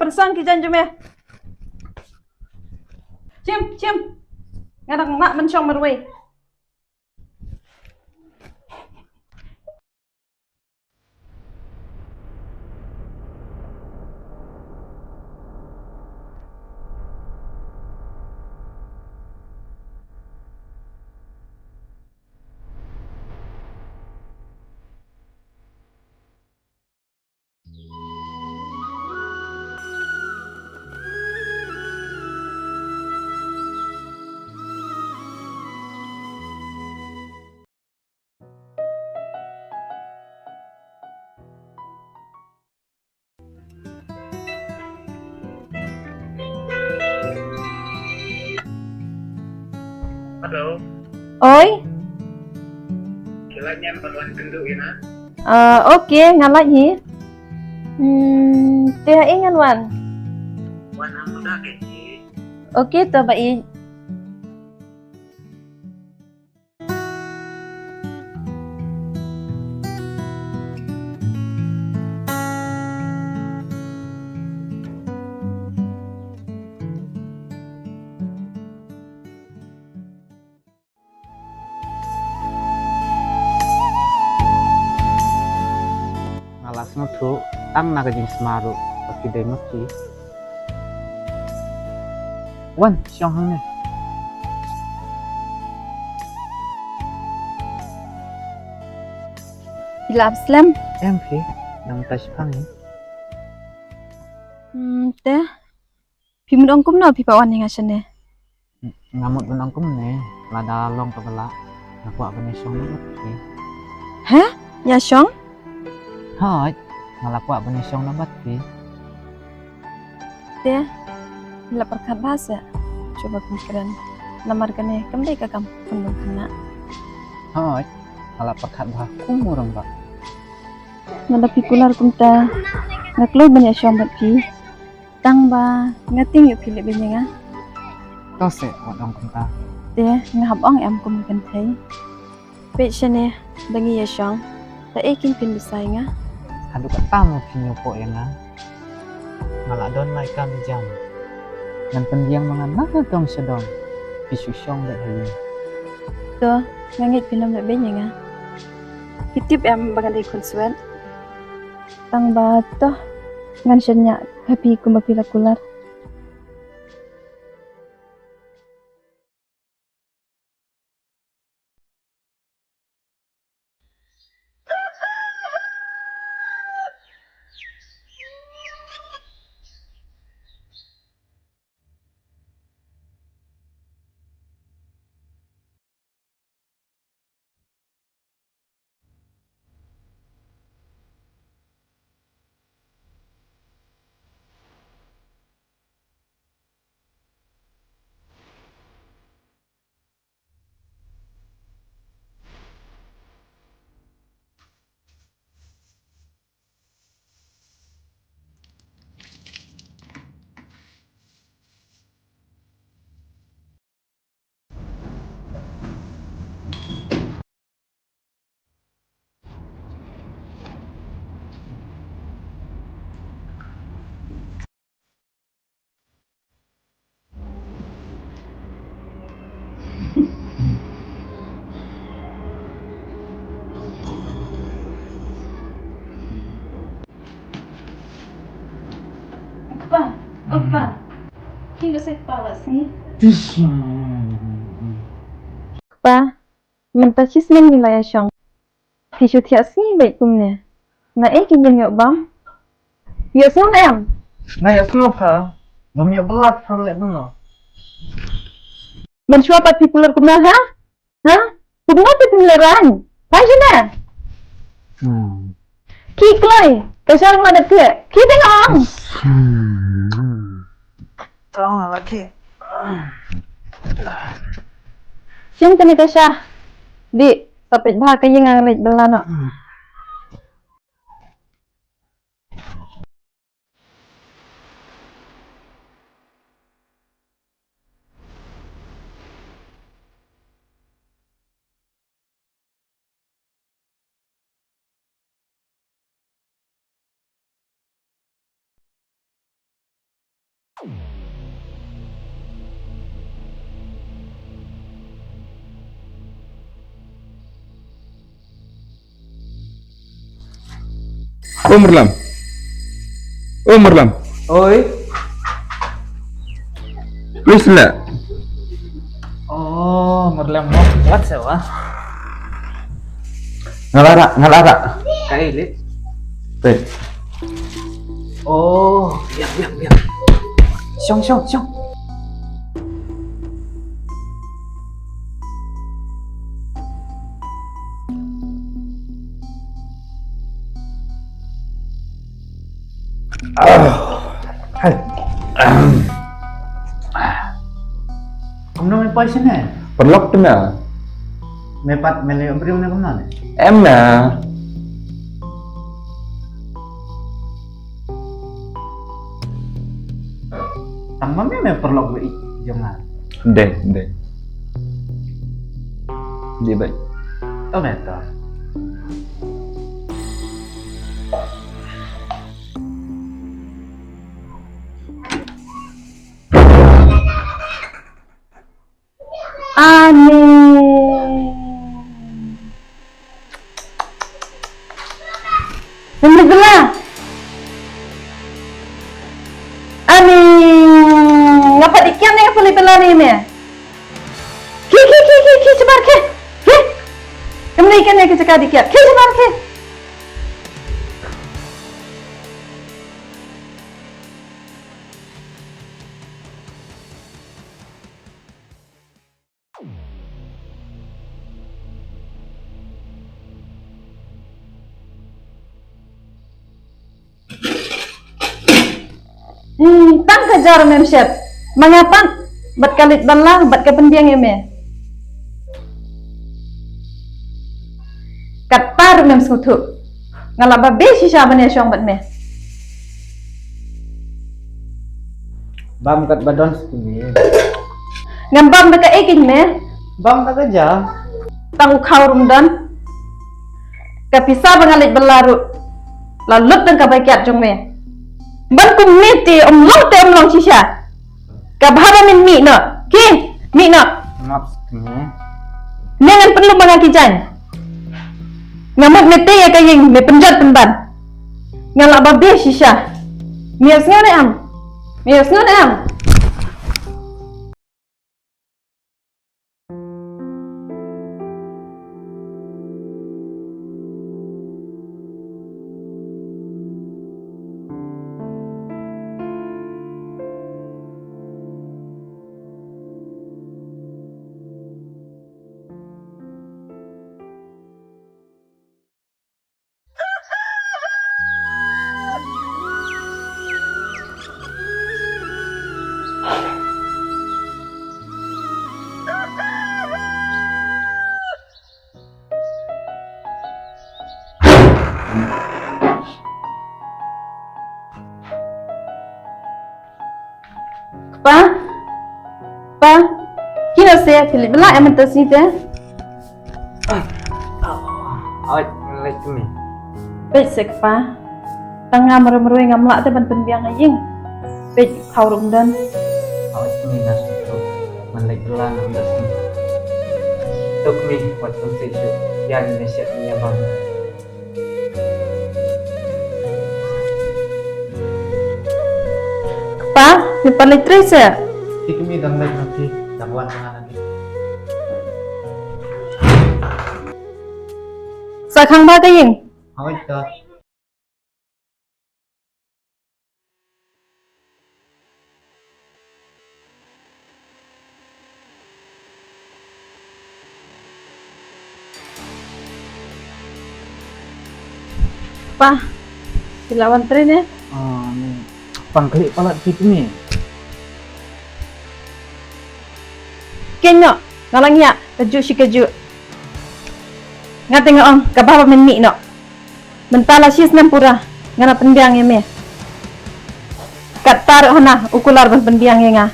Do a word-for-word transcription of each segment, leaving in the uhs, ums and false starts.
Sang ki jaiñ jong me. Shim, shim. Nga dang nang mynshong marwei. Hello. Oi. Ki lait ngan wan kynduh ïa nga. Ah, okay, nga lait hi. Hmm, te ha ei ngan wan? Wan ha muda ke hi. Okay, to ba i. Nga la sngewthuh tang na ka jingsma ruh ba phi dei ma phi. Wan, shong hangne. Phi la ap slem? Em phi, nang ta shipang hi. Hmm, te. Phi mut ong kumno phi pat wan ïa nga shane? Nga mut ban ong kumne, lada long kaba lah, nga kwah ban ïashong na bad phi. He? Ïashong? Hooid, nga la kwah ban ïashong na bad phi. Te, la pyrkhat bha seh, shuwa ba phin kren. Namar kane kam dei ka kam khun bym khynnah. Hooid, nga la pyrkhat bha kum u rangbah. Nga da phi kular kumta, nga kloi ban ïashong bad phi. Tang ba nga tieng ïoh phi leh beiñ ïa nga. To seh, wat ong kumta. Te nga hap ong em kum kynthei. Peit shane ba ngi ïashong, ta ei kin pynbsai nga. Haduh katta mo phin ïoh pok ïa nga. Nga la don lai kam jam. Ngan pynbiang ma nga na ka dong sha dong. Phi shu shong beit ha ïing. To, nga ngeit phin ym leh beiñ ïa nga. Phi tip em ba nga dei khun swet. Tang ba to ngan shaniah ha phi kumba phi la kular. Kpa, oh kpa. Phi ïoh sa kpa la sngi. Kpa, mynta shi snem ngi la ïashong. Phi shu thiah sngi beit kumne. Naei ki ïeng ïoh bam? Ïohsngew ne em? Nga ïohsngew pha. Ngam ïoh bylla pha leh kumno. Mynshuwa pat phi kular kumno ha? Ha? Kumno phi pynlehrain? Phai shane. Hmm. Ki kloi, ka shong la dep thiah. Ki teng ong. Hmm. Tong la ki. Shim kane ka sha. Dih, sa peit bha ka ïing nga leit bylla noh. O Murlam. O Murlam. Oi. Please la. Oh, Murlam mo. Wat sa wa? Nga la rah, nga la rah. Kai le. Te. Oh, biang, biang, biang. Shong, shong, shong. Ah. Hai. Kumno me poi shane? Paralok te me. Me pat me leh briew ne kumno ne? Em me. Tang ma me me paralok ba ïeit jong nga. Dei, dei. Dei beit. To me to. Ani. Mem leit bylla. Ani. Nga pat dei kiad ne nga pat leit bylla ne me. Khie, khie, khie, khie, khie shabar khie. Khie. Kam dei kiad ne ka jaka dei kiad. Khie shabar khie. Hmm, tang ka jar mem shet. Ma nga pat, bad ka leit bylla, bad ka pynbiang ïa me. Katta ruh mem sngewthuh. Nga lah ba biang shisha ban ïashong bad me. Bam katba don sa kine. Ngam bam da kaei kein me. Bam da ka ja. Tang u khaw ruh ym don. Ka pisa ba nga leit bylla ruh la lut da kaba kiad jong me. Ban kum me te ym long te ym long shisha. Kaba haba men mih noh. Ki, mih noh. Ngap sngewthuh. Ne ngan pynlong ba nga ki jaiñ. Nga mut me te ïa ka ïing me pynjot pynban. Nga lah ba biang shisha. Me ïohsngew ne em? Me ïohsngew ne em? Kpa, kpa, kino se phi leit bylla em mynta sngi te? Hooid, ngan leit kmie. Peit se kpa, tang nga marwei marwei ngam lah te ban pynbiang ha ïing. Peit khaw ruh ym don. Hooid kmie, nga sngewthuh. Ngan leit bylla mynta sngi. To kmie, wat pynsieh shuh. Ïa ngi ne shet ngi ïa bam. Kpa, me pan leit trei se. Te kmie, dang leit na phi, dang wan nga na phi. Sa khang bha ka ïing. Hooid to. Pa, phi la wan trei ne? Ah, ni. Pang klik palat phi ni. Kynnoh, nga la ngiah, kajuh shi kajuh. Nga te nga ong, kaba ba men mih noh. Mynta la shi snem pura, nga la pynbiang ïa me. Katta ruh hana, u kular ban pynbiang ïa nga.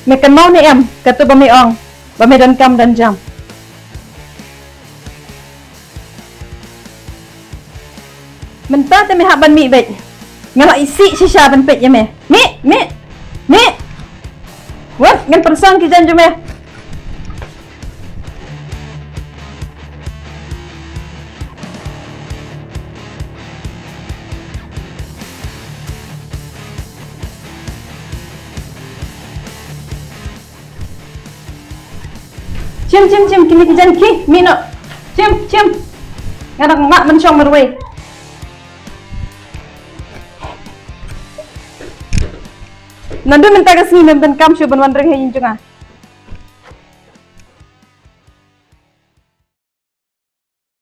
Me kynmaw ne em, katto ba me ong, ba me don kam don jam. Mynta te me hap ban mih beit. Nga la isih shisha ban peit ïa me. Mih, mih, mih. Wat, ngan pyrsang ki jaiñ jong me. Chim, chim, chim, kine ki jan ki, mih noh. Chim, chim. Nga dang mah mynshong marwei. Naduh mynta ka sngi mem donkam shuh ban wan ring ha ïing jong nga.